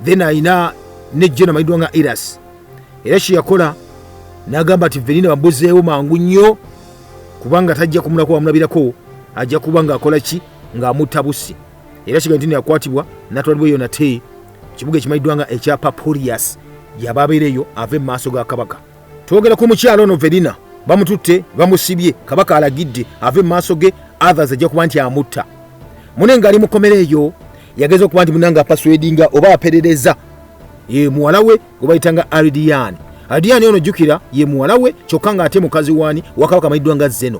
[SPEAKER 2] then alina ne Jeno amanyiddwa nga Eras. Era kye yakola n'agamba nti Verina bamubuzeewo mangu nnyo, kubanga tajja kumulako bamulabirako, ajja kuba ng'akola ki, ng'amutta busi. Era kiga nti yakwatibwa n'atwalibwa eyo nate kibuga ekimanyiddwa nga ekya Papurias, gy'aba abeera eyo ave mu maaso ga kabaka. Twogera ku mukyala ono Verina, bamututte bamusibye, kabaka alagidde ave mu maaso ge, others ajja kuba nti amutta. Mune ng'ali mu kkomera eyo yageza okuba nti munange apersuadinga oba aperereza ye muwala we gwe bayita nga Aridiani. Aridiani ono jjukira ye muwala we, kyokka ng'ate mukazi waani wa kabaka amanyiddwa nga Zeno.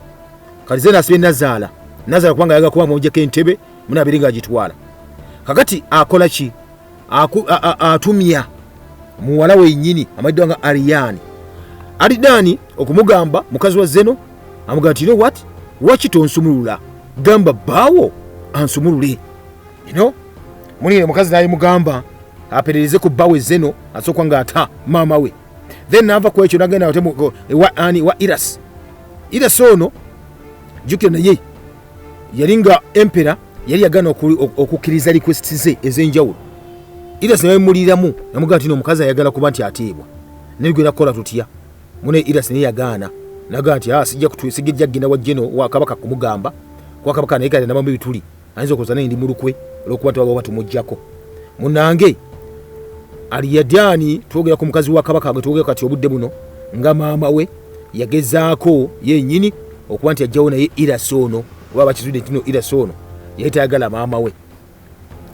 [SPEAKER 2] Kati Zeno asibye Nazaala, Nazaala kubanga ayagala kuba amujjako entebe mune abeere ng'agitwala. Kakati akola ki? Atumya muwala we yennyini amanyiddwa nga Ariani, Aridani okumugamba mukazi wa Zeno, amugamba nti you know what, lwaki tonsumulula, gamba bbaawo ansumulule. You know? Muni omukazi n'ayimugamba aperereze ku bbawe Zeno asooka ng'ata maama we, then n'ava ku ekyo n'agenda ate ewa ani, wa Iras. Iras ono jjukira naye yali nga empera yali yagaana okukkiriza request ze ez'enjawulo. Iras naye muliramu namugamba nti omukazi ayagala kuba nti ateebwa, naye tugenda kukola tutya? Mune Iras naye yagaana, nagamba nti sijja sijja kugenda wa Jeno wa kabaka kumugamba, kuba kabaka naye kati nabamu ebituli ayinza okuza naye ndi mu lukwe olw'okuba nti waba tumuggyako. Munnange Aliyadani, twogera ku mukazi wa kabaka gwe twogera kati obudde buno nga maama we yagezaako yennyini okuba nti ajjawo naye Iras ono, oba bakizudde nti no Iras ono yali tayagala maama we.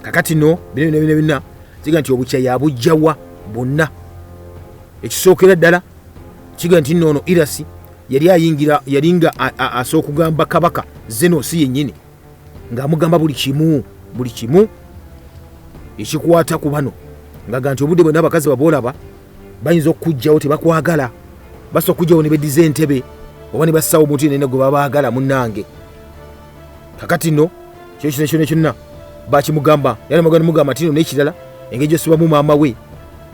[SPEAKER 2] Kakati no bino bino bino byonna kiga nti obukya yabujjawa bwonna. Ekisookera ddala kiga nti nno ono Irasi yali ayingira, yali nga asooka kugamba kabaka Zeno si yennyini, ng'amugamba buli kimu, buli kimu ekikwata ku bano, ngaga nti obudde bwonna abakazi baboolaba bayinza okukuggyawo, tebakwagala, basobola okuggyawo ne beddiza entebe oba ne bassawo omuntu yenna gwe babaagala. Munnange kakati nno kyo kino kyonna kyonna bakimugamba, era nemugamba nti no n'ekirala engeri gyosibamu maama we,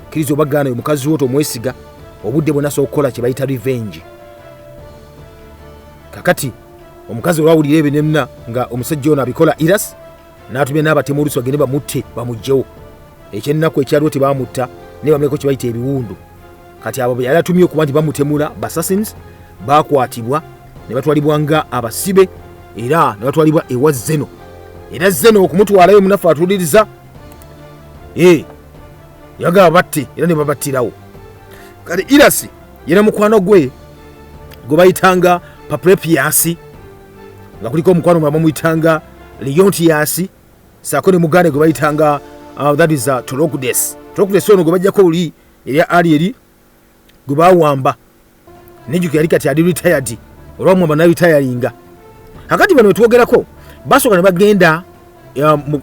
[SPEAKER 2] kkiriza oba gaana, omukazi wo tomwesiga, obudde bwonna asobola okukola kye bayita revenge. Kakati omukazi olwawulira ebyo nenna nga omusajja ono abikola, Iras n'atumya n'abatemu oluusi bagende bamutte bamuggyewo. Ekyennaku ekyaliwo tebamutta, naye bamuleko kye bayita ebiwundu. Kati abo be yali atumye okuba nti bamutemula, bassassins, bakwatibwa Ne batwalibwa nga abasibe era ne batwalibwa ewa Zeno. Era Zeno okumutwalayo, munaffe atuuliriza, yagaba batte era ne babattirawo. Kale Irasi yena mukwano gwe gwe bayitanga Paprepiyasi, nga kuliko omukwano gwe bamuyitanga Leontiyasi, saako ne muganda gwe bayitanga that is Torokudes. Torokudes ono gwe bajjako oli erya ali eri gwe bawamba, nejjuka yali kati ali retired, olwamwamba naretiringa. Akati bano wetwogerako basooka ne bagenda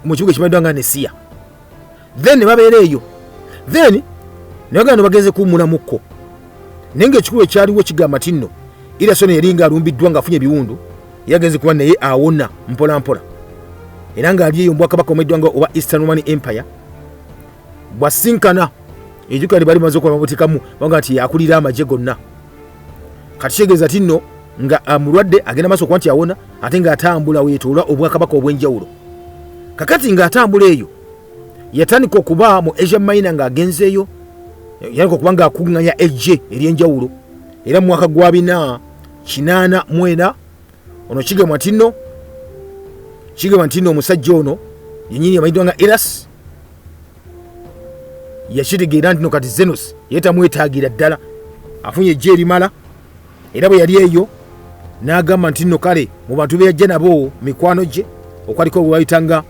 [SPEAKER 2] mu kibuga ekimanyiddwa nga Nesiya, then ne babeera eyo, then ne bagenda ne bagenze kuwummulamukko. Naye ngaekikulu ekyaliwo kigamba nti nno Irasoni yali nga alumbiddwa ng'afunye ebiwundu, yagenze kuba naye awona mpola mpola, era ng'ali eyo mu bwakabaka omanyiddwa nga oba Eastern Roman Empire. Bwasinkana ejjuka ne bali bamaze okuba babuteekamu, baga nti yakulira amagye gonna. Kati kitegeeza nti nno nga mulwadde agenda maaso okuba nti awona, ate ng'atambula weetoola obwakabaka obw'enjawulo. Kakati ng'atambula eyo yatandika okuba mu Asia Minor, ng'agenzeeyo yatandika okuba ng'akuŋŋanya eggye ery'enjawulo. Era mu mwaka gwa 484 ono kigambwa nti nno omusajja ono yennyini amanyiddwa nga Eras yakitegeera nti no kati Zenos ye tamwetaagira ddala, afunye ejje erimala. Era bwe yali eyo n'agamba nti nno kale mu bantu be yajja nabo, mikwano gye okwaliko gwe bayitanga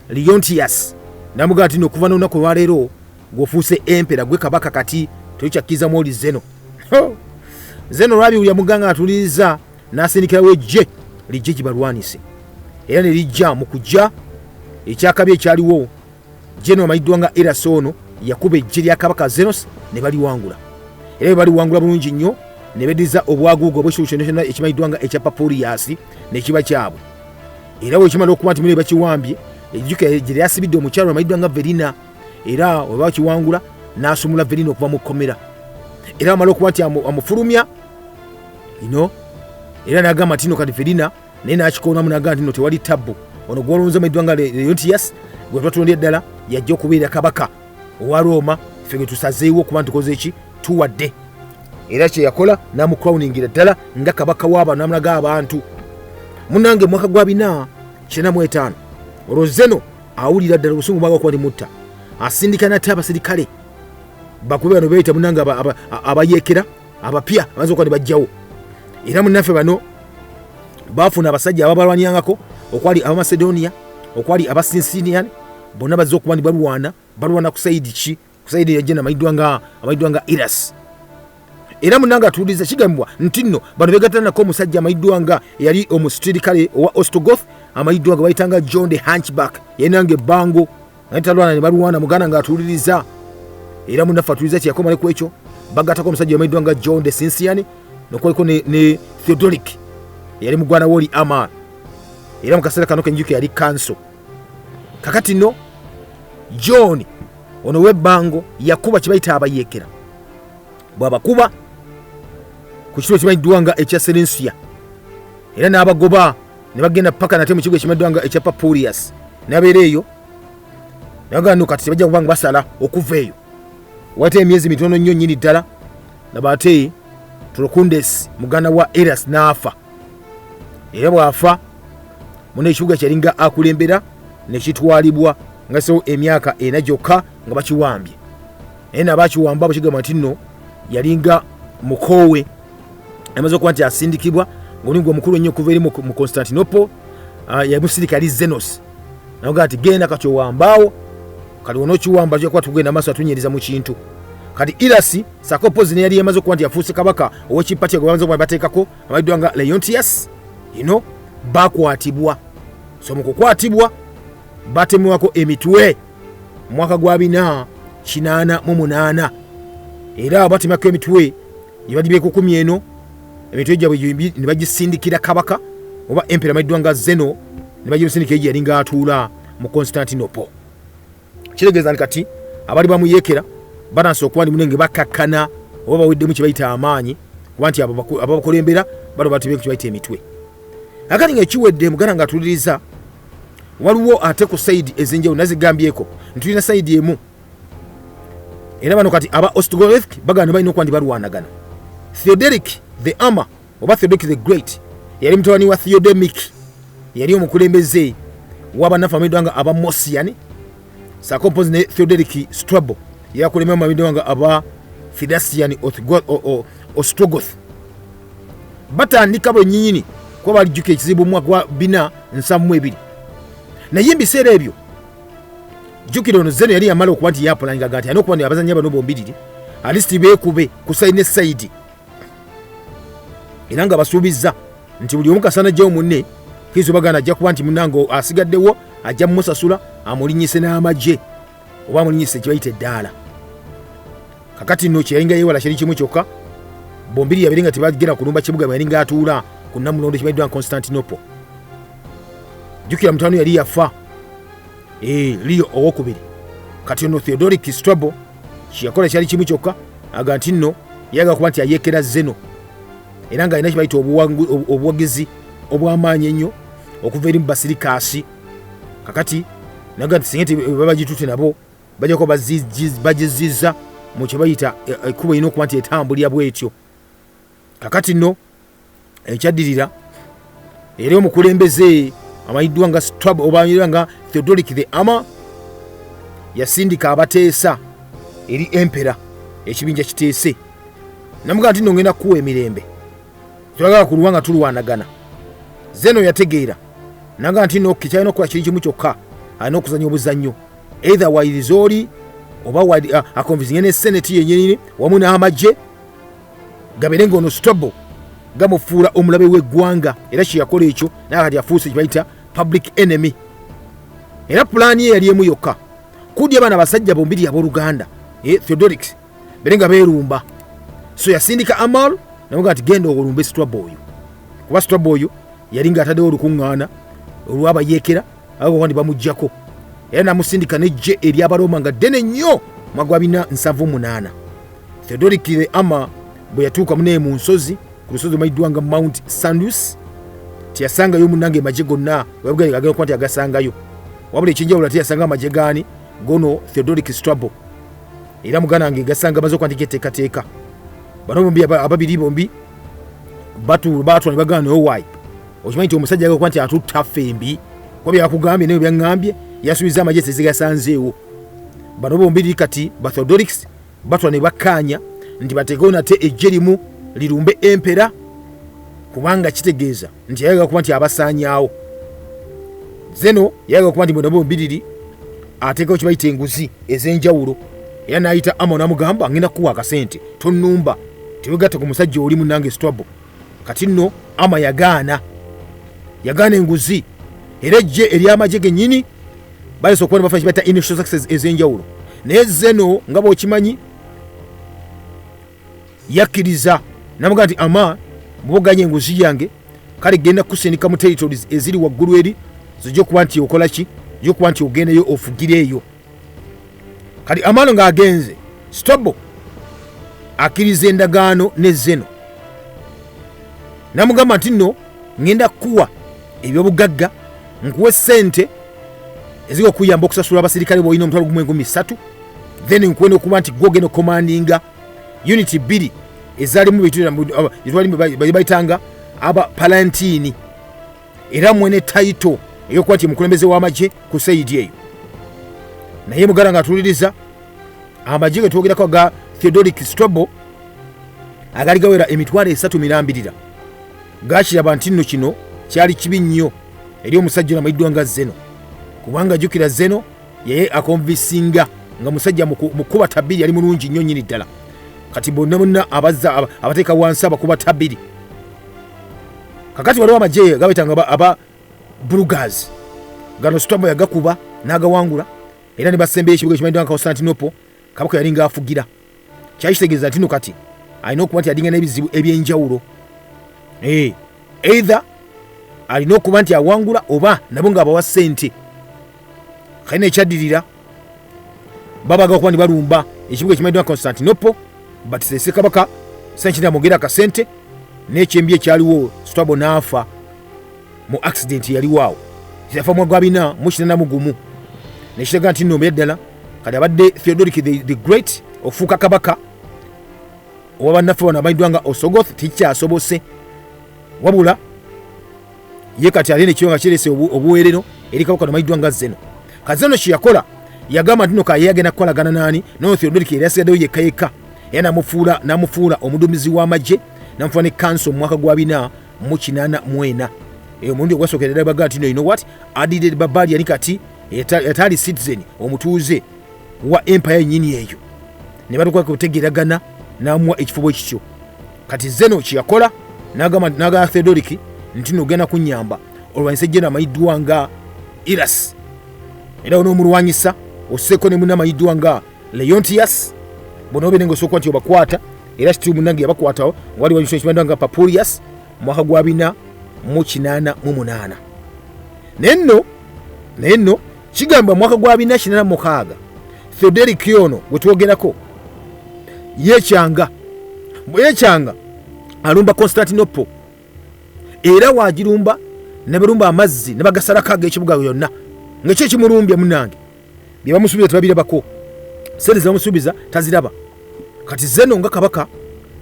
[SPEAKER 2] Leontias, namugamba nti nno okuva n'olunaku olwaleero gweofuuse emperor, gwe kabaka, kati tolikyakkizamu oli Zeno. Zeno olwabiwulira muganga atuliriza n'asindikirawo ejje lijje gibalwanise, era ne lijja. Mu kujja ekyakabi ekyaliwo, jeno amanyiddwa nga Eras ono yakuba ejje lya kabaka Zenos ne baliwangula, era bwe baliwangula bulungi nnyo ne beddiza obwaguuga obw'ekitundu kyonna kyonna ekimanyiddwa nga ekya Papuriyasi ne kiba kyabwe. Era bwe kimala okuba nti mune bakiwambye, ejjuka gye lyasibidde omukyalo amanyiddwa nga Verina, era we bakiwangula n'asumula Verina okuva mu kkomera, era bamala okuba nti amufulumya ino, era n'agamba nti no kati Verina naye n'akikoonamu, n'agamba nti no tewali tabbu, ono gwolonze amanyiddwa nga Leontias gwe twatondera ddala yajja okubeera kabaka owa Rooma, ffe gwe tusazeewo okuba nti tukoze eki tuwadde. Era kyeyakola n'amucrowningira ddala nga kabaka w'abantu, n'amulaga abantu. Munange, mwaka gwa 495 olwo Zeno awulira ddala obusungu bwaga okuba nimutta, asindika nate abasirikale bakube bano beyita munange abayeekera abapya abayinza okuba ne bajjawo. Era munnaffe bano bafuna abasajja ababalwanyangako, okwali Abamacedonia, okwali Abasinsinian, bonna bazze okuba ni balwana. Balwana ku side ki? Ku side yajja amayiddwa nga Iras. Era munange atuuliza, kigambibwa nti nno bano begatta nako omusajja amayiddwa nga eyali omusirikale owa Ostrogoth amayiddwa nga bayitanga John the Hunchback, yalinanga ebbango naye talwana, ne balwana. Muganda nga atuuliriza, era munaffe atuuliza kyeyakomale ku ekyo, bagattako omusajja amayiddwa nga John the Sinsian, nokwaliko ne Theodoric eyali mugwana woli Amar, era mu kaseera kano kenjuka yali kanso. Kakati nno John ono w'ebbango yakuba kyebayita abayeekera, bw'abakuba ku kituo ekimanyiddwa nga ekya Serensia, era n'abagoba ne bagenda paka nate mu kigo ekimanyiddwa nga ekya Papurias, n'abeera eyo. Nagamba no kati tebajja kuba nga basala okuva eyo. Wayita emyezi mitono nnyo nnyini ddala, laba ate Trokundes muganda wa Eras n'afa. Era bw'afa muno ekibuga kyalinga akulembera nekitwalibwa nga so emyaka 4 gyokka nga bakiwambye. Naye nabakiwamba bwekigamba nti nno yalinga mukoowe amaze okuba nti asindikibwa ngaolinga omukulu ennyo okuva eri mu Constantinople, yamusindika yali Zenos, naga nti genda kati owambaawo, kati onookiwamba tujja kuba tugenda maaso atunyereza mu kintu. Kati Irasi sakopozi ne yali yamaze okuba nti yafuuse kabaka ow'ekipatya gwe bamaze okuba bateekako abayiddwa nga Leontias ino, bakwatibwa. So mu kukwatibwa batemwako emitwe mu mwaka gwa 488, era batemako emitwe gye bali beekukumi eno, emitwe gyabwe gyombi ne bagisindikira kabaka oba emperor amayiddwa nga Zeno, ne bagimusindikira gye yali ng'atuula mu Constantinople. Kitegeeza nti kati abali bamuyeekera batandise okuba ndi munenge bakakkana oba baweddemu kye bayita amaanyi, kuba nti ababakulembera bano batebeko kye bayita emitwe. Akati nga ekiwedde, muganda nga atuliriza, waliwo ate ku side ez'enjawulo nazigambyeko nti tulina side emu, era bano kati aba Ostrogoth bagamba balina okuba nti balwanagana. Theoderic the Armor oba Theoderic the Great Yali mutabani wa Theodemic, yali omukulembeze w'abannaffe amanyiddwa nga aba Mosian, saako mpozi ne Theodoric Strabo yakulembera amanyiddwa nga aba Thracian Ostrogoth. Batandika bwenyinyini kuba balijjuka ekizibu mu mwaka gwa 472. Naye ebiseera ebyo jjukira ono Zeno yali yamala okuba nti yapulaningaga nti alina okuba nti abazannyi bano bombiriri at least beekube ku side ne side, era nga basuubizza nti buli omu kasana ajjawo munne kizo bagana ajja kuba nti munange asigaddewo ajja mumusasula amulinyise n'amagye oba amulinyise kyebayita eddaala. Kakati nno kyeyalinga yeewala kyali kimu kyokka, bombiri yabere nga tebagenda kulumba kibuga bwe yalinga atuula ku Namulondo kimanyiddwa Constantinople. Jjukira mutabani yali yafa Leo owokubiri. Kati ono Theodoric Strabo kyeyakola kyali kimu kyokka, aga nti nno yayaga kuba nti ayeekera Zeno, era ng'alina kye bayita obuwagizi obw'amaanyi ennyo okuva eri mu Basirikaasi. Kakati naga nti singa babagitutte nabo bajja kuba bagizizza mu kye bayita ekkubo erina okuba nti etambulira bwetyo. Kakati nno ekyaddirira era omukulembeze amanyiddwa nga Strabo oba amanyiddwa nga Theodoric the Ama yasindika abateesa eri empera ekibinja kiteese, namugamba nti nno ngenda kukuwa emirembe, twagala kulwa nga tulwanagana. Zeno yategeera nagamba nti nno kyalina okukola kiri kimu kyokka, alina okuzannya obuzannyo either wayiriza oli oba akonvisinge ne seneti yennyini wamu n'amagye gabeere ng'ono Strabo gamufuula omulabe w'eggwanga. Era kyeyakola ekyo naye kati afuuse kye bayita public enemy. Era pulaani ye yali emu yokka, kudya bano abasajja bombiri abooluganda Theodoric bere nga beerumba. So yasindika Amal namuga nti genda olumbe Strabo oyo, kuba Strabo oyo yali ng'ataddewo olukuŋŋaana olw'abayeekera abakuba nti bamuggyako. Era namusindika n'eggye ery'Abaroma nga ddene nnyo mwaka gwa 478. Theodoric the Ama bwe yatuuka munaye mu nsozi ku lusozi olumanyiddwa nga Mount Sandus, teyasangayo munnange amagye gonna agenda kuba nti agasangayo, wabula ekyenjawulo ate yasanga amagye gaani gono Theodoric Strabo. Era muganda wange gasanga amaze okuba nti geteekateeka. Bano bombi ababiri bombi baatula ne bagamba naye owaayi, okimanyi nti omusajja agenda kuba nti atutta ffembi, kuba byakugambye naye byaŋŋambye yasuubiza amagye tezigasanzeewo. Bano bombiri kati ba Theodorics batula ne bakkaanya nti bateekewo nate eggye limu lirumbe empera, kubanga kitegeeza nti yayagala kuba nti abasaanyaawo. Zeno yayagala kuba nti bonna bombiriri ateekawo kye bayita enguzi ez'enjawulo. Era n'ayita Amo n'amugamba ngenda kukuwa akasente tonnumba tewegatta ku musajja oli munnange Strabo. Kati nno Ama yagaana enguzi, era eggye ery'amagye gennyini balese okuba ne bafuna kye bayita initial success ez'enjawulo. Naye Zeno nga bw'okimanyi yakkiriza namugamba nti ama bw'oba oganye enguzi yange, kale genda kusindika mu territories eziri waggulu eri zijja okuba nti okola ki, ojja okuba nti ogendayo ofugire eyo. Kati Amano ng'agenze, Strabo akkiriza endagaano ne Zeno namugamba nti nno ŋŋenda kukuwa ebyobugagga, nkuwe ssente ezigenda okuyamba okusasula abasirikale b'olina 10,000, then nkuwe n'okuba nti gwe ogenda okukomandinga unit 2 ezaalimu bayitanga aba Palantini, era mwene title ey'okuba nti mukulembeze w'amagye ku side eyo. Naye muganda nga atuliriza amagye ge twogerako aga Theodoric Strabo agaali gawera 300,000 mirambirira, gakiraba nti nno kino kyali kibi nnyo eri omusajja ono amanyiddwa nga Zeno, kubanga jjukira Zeno yaye akonvisinga nga musajja mukuba tabiri yali mulungi nnyo nnyini ddala. Kati bonna bonna abazza abateeka wansi abakuba tabiri. Kakati waliwo amagye gabayitanga aba Bulgars, gano Strabo yagakuba n'agawangula, era ne basembeyo ekibuga ekimanyiddwa nga Constantinople kabaka yali ng'afugira. Kyali kitegeeza nti no kati alina okuba nti adinga n'ebizibu ebyenjawulo, either alina okuba nti awangula oba nabo ng'abawa ssente. Kalina ekyaddirira babaga okuba nti balumba ekibuga ekimanyiddwa Constantinople, batisese kabaka senkina amwogera akasente n'ekyembi ekyaliwo. Strabo n'afa mu accident yaliwo awo, yafa mu gwa 481, nekiraga nti nno ddala kati abadde Theodoric the Great okufuuka kabaka owa bannaffe bano amanyiddwa nga Osogoth tekikyasobose, wabula Ye kati ali nekiyo nga kirese obuweerero eri kabaka nomanyiddwa nga Zeno. Kati Zeno kyeyakola, yagamba nti no kaye agenda kukolagana nani nono Theodoric, yali asigaddeyo yekka yekka, era namufuula omuduumizi w'amagye, namufuula ne kanso mu mwaka gwa 484. Eyo omulundi ogwasookera ddala baga nti no, you know what, adided barbarian kati yataali citizen, omutuuze wa empire yennyini eyo, ne batuuka kutegeeragana, n'amuwa ekifo bwe kityo. Kati Zeno kyeyakola, n'agamba Theodoric nti no ogenda kunnyamba olwanyisa ejjeno amanyiddwa nga Iras, era onoomulwanyisa osseeko ne munne amanyiddwa nga Leontias. Bona obeere nga osooka nti obakwata, era kiti munnange yabakwatawo wali wali kimanyiddwa nga Papurias mu mwaka gwa 488. Naye nno kigambibwa mwaka gwa 486 Theodoric ono gwe twogerako yekyanga, bwe yekyanga alumba Constantinople, era wagirumba ne balumba amazzi ne bagasalako ag'ekibuga yonna. Nga ekimulumbya munnange, bye bamusuubiza tebabirabako, sente zebamusuubiza taziraba. Kati Zeno nga kabaka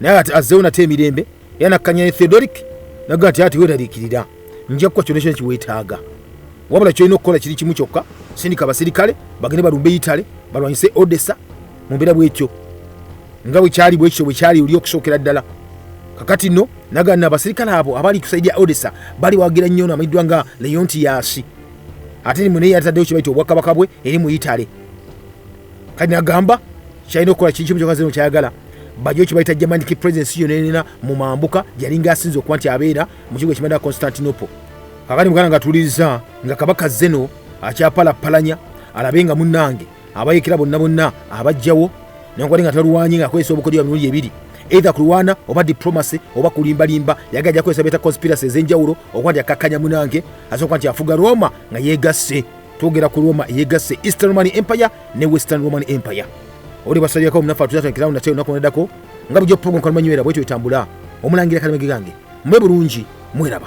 [SPEAKER 2] naye ate azzeewo nate emirembe, era nakkanya ne Theodoric, naga nti ati weeraliikirira, nja kukuwa kyonna kyonna kiweetaaga, wabula kyolina okukola kiri kimu kyokka, sindika abasirikale bagende balumbe Itale, balwanyise Odessa mu mbeera bwetyo nga bwe kyali, bwekityo bwe kyali oli okusookera ddala. Kakati nno nagana abasirikale abo abali ku side ya Odessa bali wagira nnyo namanyiddwa nga Leontiyasi, ate ni naye yataddeyo kye bayita obwakabaka bwe eri mu Itale. Kati nagamba kyalina okukola kiri kimu kyokka, Zeno kyayagala bajjo kye bayita Germanic presence yonna enena mu mambuka gyalinga asinza okuba nti abeera mu kibuga ekimanyiddwa Constantinople. Kakati muganda nga tuwuliriza nga kabaka Zeno akyapalapalanya alabe nga munnange abayekera bonna bonna abajjawo, newankubadde nga talwanye, ng'akozesa obukodyo bwa mirundi ebiri, either kulwana oba diplomacy oba kulimbalimba. Yagajja kukozesa beta conspiracy ez'enjawulo okuba nti akakkanya munange asobola kuba nti afuga Roma nga yeegasse. Twogera ku Roma yeegasse, Eastern Roman Empire ne Western Roman Empire. Oli basalyako omunafu atuzatandikirawo nate olunaku lweddako nga bulijjo. Program Kalumanywera bwetyo etambula. Omulangira Kalimage gange, mube bulungi, mweraba.